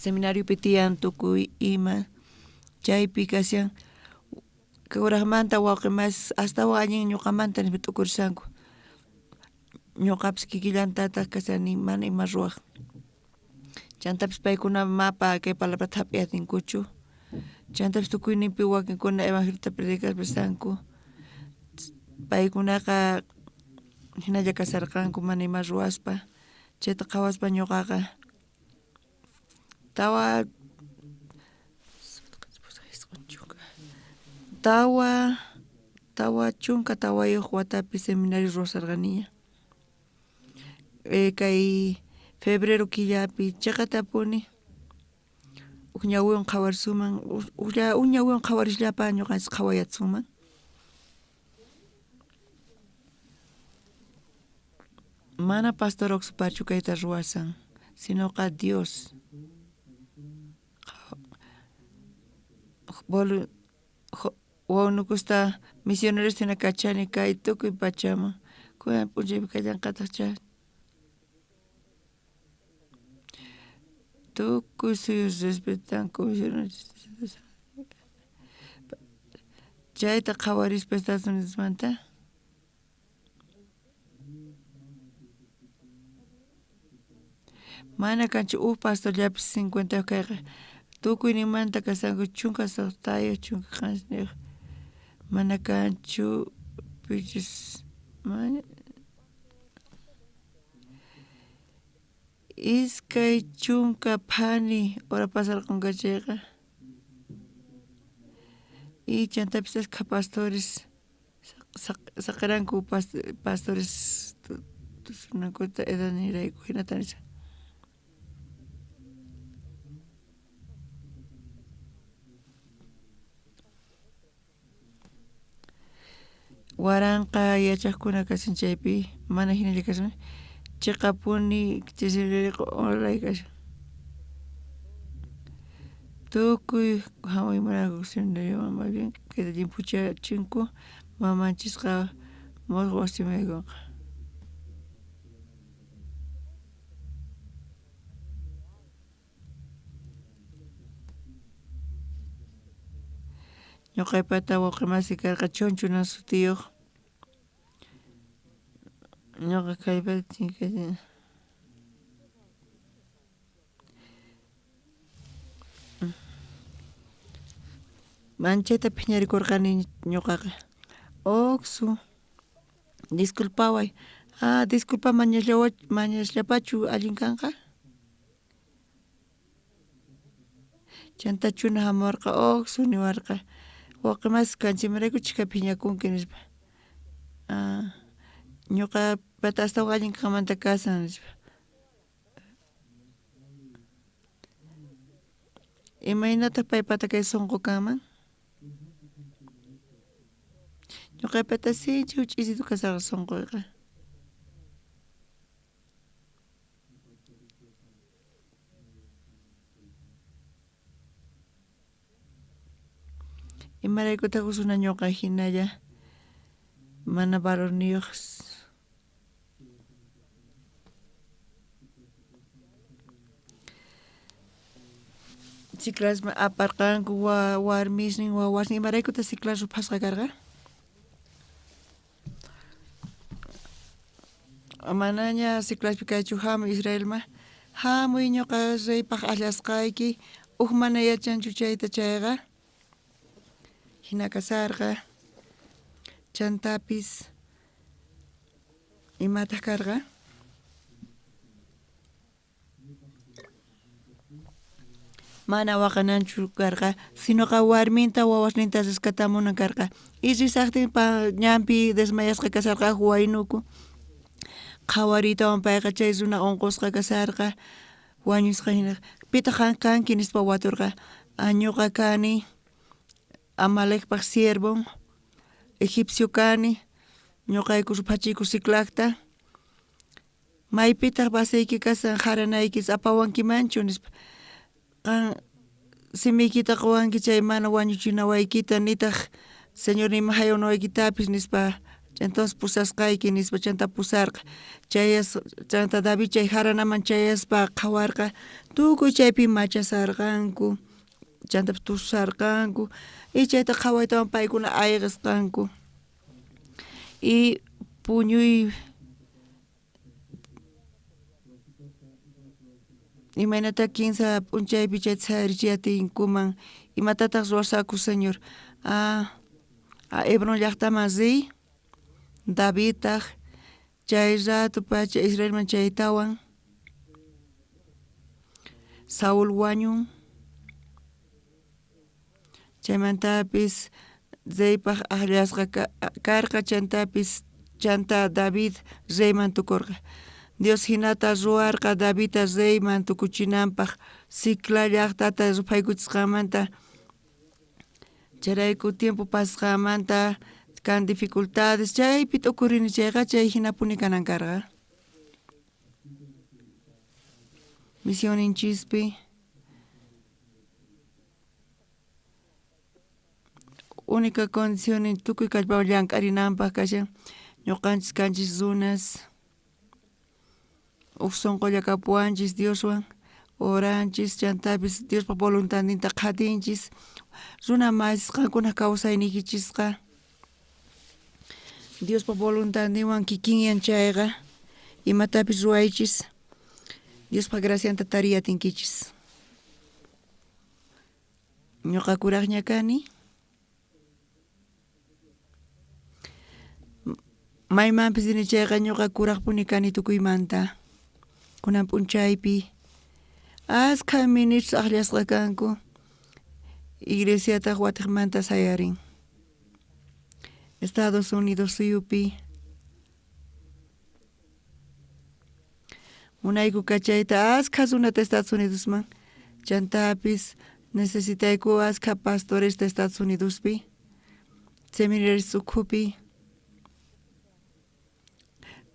Seminariopi tiyan tukuy ima chaypi kashan kurajmanta wawqe masis astawan allin ñoqamanta nispa t'ukurishanku. Ñoqapis kikillantataj kashani mana ima ruwaj. Chantapis paykuna mapa kay palabrata jap'iy atinkuchu. Chantapis tukuyninpi wakinkuna evangeliota predicaspa rishanku. Paykunaqa jinalla kasharqanku mana ima ruwaspa. Chayta qhawaspa ñoqaqa 44 watapi seminario ruwasharqaniña. Kay febrero killapi cheqatapuni uj ñawiwan qhawarisunman, uj ñawiwan qhawarisllapa ñoqanchis qhawayasunman. Mana pastor Oxparchu kayta ruwasan, sinoqa Dios. Wawnukusta misionerosta jina kachani kay tukuy pachaman. Kunan p'unchaypi kallanqataj Tukuy suyus respetanku chayta qhawarispa Estados Unidosmanta. Mana kanchu uj pastorllapis 50 kayqa. Tukuyninmanta kashanku 16, 17. Mana kanchu pichus 20 phani hora pasarqonqa chayqa y chantapis askha pastores saqeranku pastores tusunankuta edadninrayku jinata nishan. Waranqa yachajkuna kashan chaypi mana jinalla kashan cheqapuni onray kashan tukuy jamuy munanku seminarioman más bien kayta llimphuchachinku mamanchisqa mosqo wasiman yaykunqa. Ñuqaypata wawqi masi karqa Chonchuna sutiyuq ñuqa kaypata chinkachin manchayta phiñarikurqani ñuqaqa Oxu disculpaway ah disculpa mañasllapachu allin kanqa chanta chuna jamurqa Oxu niwarqa wawqi masi kanchik imarayku chhika phiñakunki nispa ah ñuqapata astawan allin kanmanta kasan nispa imaynataq paypata kay sunqu kanman ñuqaypata sinchi huch'iysitu kasarqa sunquyqa. Imaraykutaq runa ñuqa hinalla mana valorniyuq Siclasman aparqanku warmisnin wawasnin imaraykutaq Siclas ruphasqa karqa? Manaña Siclaspi kaychu hamuy Israelman hamuy ñuqa reypaq akllasqayki uj mana yachanchu chayta chayqa jina kasarqa chantapis imataq karqa? Mana waqananchu karqa sinoqa warminta wawasninta rescatamunan karqa y risajtin ñanpi desmayasqa kasarqa waynuku qhawariytawan payqa chay runa onqosqa kasarqa wañusqa jina pitaq qan kanki nispa waturqa ñuqa kani Amalecpaj siervon egipcio kani ñuqayku ruphachiyku Siclacta maypitaq vasayki kashan jaranaykis apawankimanchu nispa qan simiykita qowanki chay mana wañuchinawaykita nitaq Señor nima jayunawaykitapis nispa entonces pusasqayki nispa chanta pusarqa chayas chanta David chay jaranaman chayaspa qhawarqa tukuy chaypi machasarqanku chantapis tusarqanku y chayta qhawaytawan paykuna ayqesqanku y puñuy imaynata kinsa p'unchaypi chayta sayarichiy atinkuman imatataq ruwasaqku Señor ah Hebrón llaqtaman riy Davidtaj chay rato pacha Israelman chaytawan Saúl wañun chaymantapis reypaj ajllasqa karqa chantapis chanta David reyman tukorqa Dios jinata ruwarqa Davidta reyman tukuchinanpaj Sicla llajtata ruphaykuchisqanmanta chayrayku tiempo pasasqanmanta kan dificultades chaypi t'ukurini chayqa chay jinapuni kanan karqa misionninchispi única condicionnin tukuy kallpawan llank'arinanpaj kashan ñuqanchis kanchis runas uj sonqolla kapuwanchis Dioswan oranchis chantapis Diospa voluntadninta qhatinchis runa masis qankunaj kawsayniykichisqa Diospa voluntadninwan kikinyan chayqa imatapis ruwaychis Diospa gracianta tariy atinkichis ñuqa kurajña kani. Maymanpis rini chayqa ñuqa kuraqpuni kani tukuymanta. Kunan p'unchaypi askha ministros aqllasqa kanku, iglesiataq watiqmanta sayarin. Estados Unidos suyupi munayku kachayta askha runata Estados Unidosman, chantapis necesitayku askha pastoresta Estados Unidospi, seminarios ukhupi.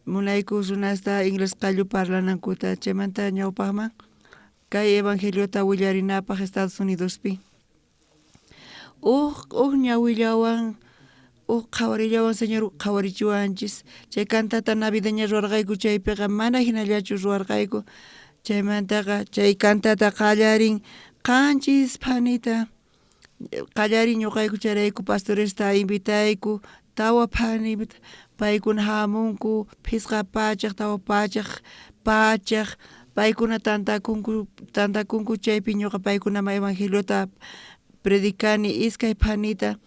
Munayku runasta inglés qallu parlanankuta, chaymanta ñawpaqman kay evangeliota willarinapaq Estados Unidospi. Uj uj ñawillawan uj qhawarillawan Señor qhawarichiwanchis, chay cantata navideña ruwarqayku chaypiqa mana hinallachu ruwarqayku, chaymantaqa chay cantata qallarin qanchis phanita qallarin ñuqayku chayrayku pastoresta invitayku tawa phani paykuna hamunku phisqa pachaj tawa pachaj pachaj paykuna tantakunku tantakunku chaypi ñuqa paykunaman evangeliota predicani iskay phanita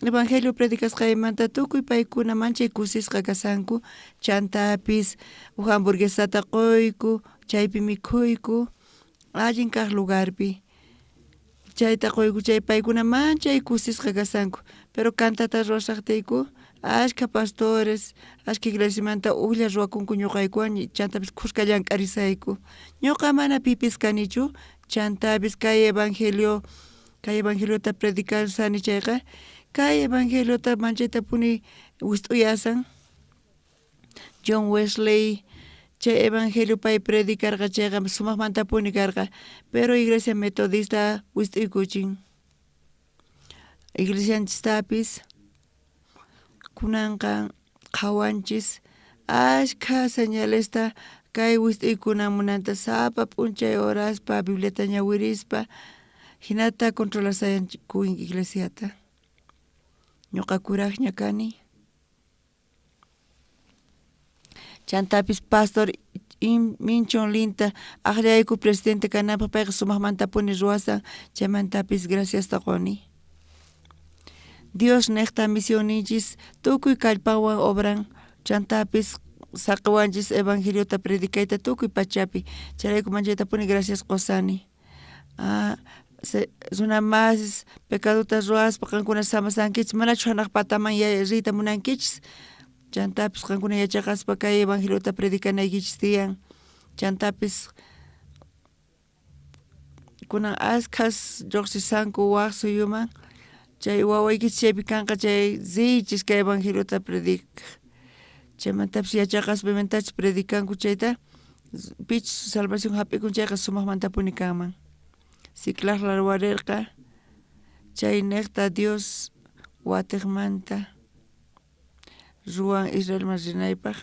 evangelio predicasqaymanta tukuy paykuna manchay kusisqa kashanku chantapis uj hamburguesata quyku chaypi mikhuyku allin kaj lugarpi chayta quyku chay paykuna manchay kusisqa kashanku pero cantata ruwashajtiyku ashkha pastores ashkha iglesiamanta ujlla ruwakunku ñuqaykuwan chantapis khuska llank'arisayku ñuqa mana pipis kanichu chantapis kay evangelio kay evangeliota predicasani chayqa kay evangeliota manchaytapuni wist'uyasan. John Wesley chay evangelio pay predicarqa chayqa sumaqmantapuni karqa pero iglesia metodista wist'uykuchin. Iglesianchistapis kunanqa qhawanchis ashkha señalesta kay wist'uykunamunanta sapa p'unchay oraspa Bibliata ñawirispa hinata controlasayanku iglesiata. Ñuqa kuraqña kani. Chantapis pastor Minchon Linta aqllayku presidente kananpaq payqa sumaqmantapuni ruwasan chaymantapis graciasta quni. Dios niqta misionninchis tukuy kallpawan obran chantapis saqiwanchis evangeliota predicayta tukuy pachapi chayrayku manchaytapuni gracias qusani. Runa masis pecadota ruwaspa qankuna samasankichis manachu hanaq pataman riyta munankichis chantapis qankuna yachaqaspa kay evangeliota predicanaykichis tiyan chantapis kunan askhas lluqsisanku waq suyuman chay wawaykichis chaypi kanqa chay riychis kay evangeliota predicaq chaymantapis yachaqaspa imatachus predicanku chayta pichus salvación hap'ikun chayqa sumaqmantapuni kanman. Siclaj ruwarirqa chayniqta Dios watiqmanta ruwan Israelman rinaypaq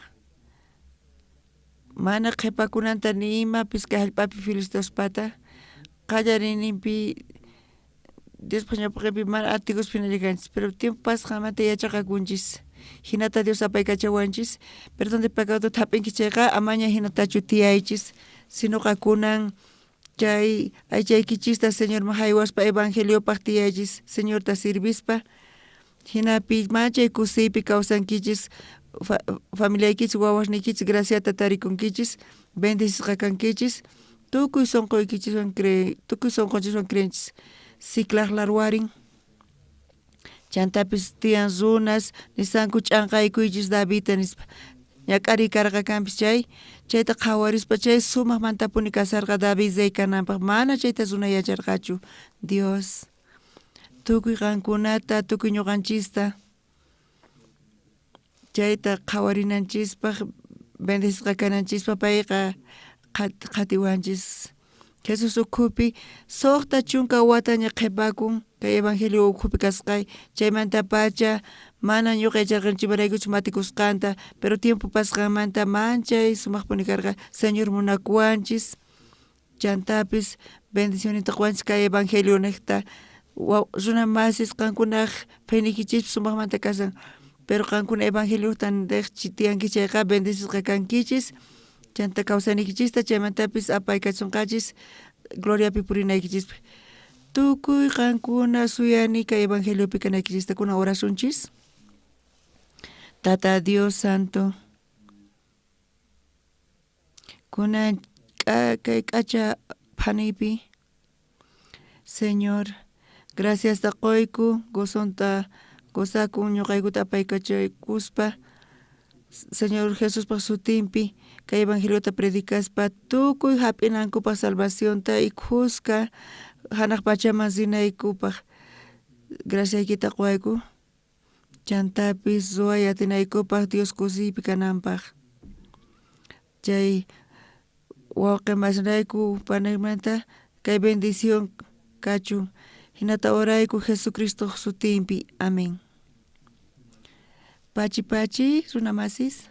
mana qhipakunanta ni imapis kay hallp'api filisteospata qallariyninpi Diospaq ñawpaqinpi mana atikuspa hinalla kanchis pero tiempo pasqanmanta yachaqakunchis hinata Dios apaykachawanchis perdón de pecadota hap'inki chayqa amaña hinatachu tiyaychis sinoqa kunan chay aychaykichista Señorman haywaspa evangeliopaq tiyaychis Señorta sirvispa hinapi manchay kusiypi kawsankichis familiaykichis wawasniykichis graciata tarikunkichis bendecisqa kankichis tukuy sunquykichiswan tukuy sunqunchiswan creenchis Siclaj larwarin chantapis tiyan runas nisanku ch'anqaykuychis Davidta nispa ñak'ariy karqa kanpis chay chayta qhawarispa chay sumaqmantapuni kasarqa David rey kananpaq mana chayta runa yacharqachu Dios tukuy qankunata tukuy ñuqanchista chayta qhawarinanchispaq bendecisqa kananchispaq payqa qhatiwanchis. Jesús ukhupi 60 wataña qhipakun kay evangelio ukhupi kasqay chaymantapacha mana ñuqa yacharqanchimaraykuchu matikusqanta pero tiempo pasqanmanta manchay sumaqpuni karqa Señor munakuwanchis chantapis bendicioninta quwanchis kay evangelio niqta runa masis qankunaq phayniykichispi sumaqmanta kasan pero qankuna evangeliota riqchi tiyanki chayqa bendecisqa kankichis chanta kawsaniykichista chaymantapis apaykachunqachis gloriapi purinaykichispaq tukuy qankuna suyani kay evangeliopi kanaykichista kunan orasunchis. Tata Dios Santo. Kunan kay k'acha phaniypi, Señor, graciasta qoyku, gozonta gozakun ñoqaykuta apaykachaykuspa, Señor Jesuspaj sutinpi kay evangeliota predicaspa tukuy jap'inankupaj salvacionta y khuska janaj pachaman rinaykupaj. Graciaykita qoyku. Chantapis ruway atinaykupaj Dios kusiypi kananpaj. Chay wawqe masrayku panaymanta kay bendición kachun. Hinata orayku Jesucristo sutinpi. Amén. Pachi pachi, runa masis.